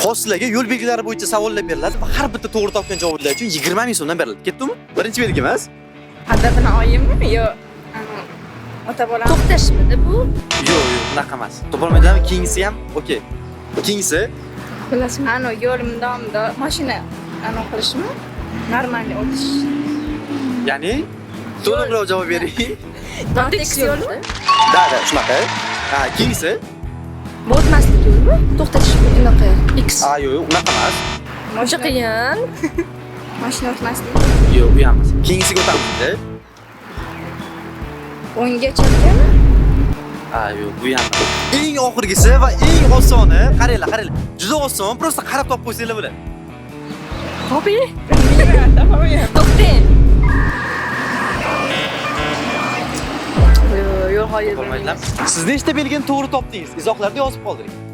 Hozir sizlarga yo'l belgilari bo'yicha savollar beriladi va har bitta to'g'ri topgan javoblar uchun 20 ming so'mdan beriladi. Ketdimi? Birinchi belgimiz. Adda bilan oyimmi yo anu ota bolam? To'xtashmidi bu? Yo'q, yo'q, unaqa emas. Topolmaydilar, keyingisi ham okey. Keyingisi Bilasizmi? Anu yo'l mundoq mundoq mashina anu qilishmi? Normalniy o'tish. Ya'ni to'liqroq javob bering. Tekis yo'lmi? Da, da, shunaqa. Ha, keyingisi. Bu o'tmaslik yo'lmi? To'xtatish unaqa. X. A, yo'q, yo'q, unaqa emas. Juda qiyin. Mashina o'tmaslik. Yo'q, u ham emas. Keyingisiga o'tamiz endi. O'ngga chapgami? Ha, yo'q, bu ham emas. Eng oxirgisi va eng osoni, qaranglar, qaranglar. Juda oson, просто qarab topib qo'ysanglar bo'ladi. Hobi. Bilmayman, topolmayman. To'xtang. Yo'q, yo'q, hayır. Topolmaydilar. Siz nechta belgini to'g'ri topdingiz? Izohlarda yozib qoldiring.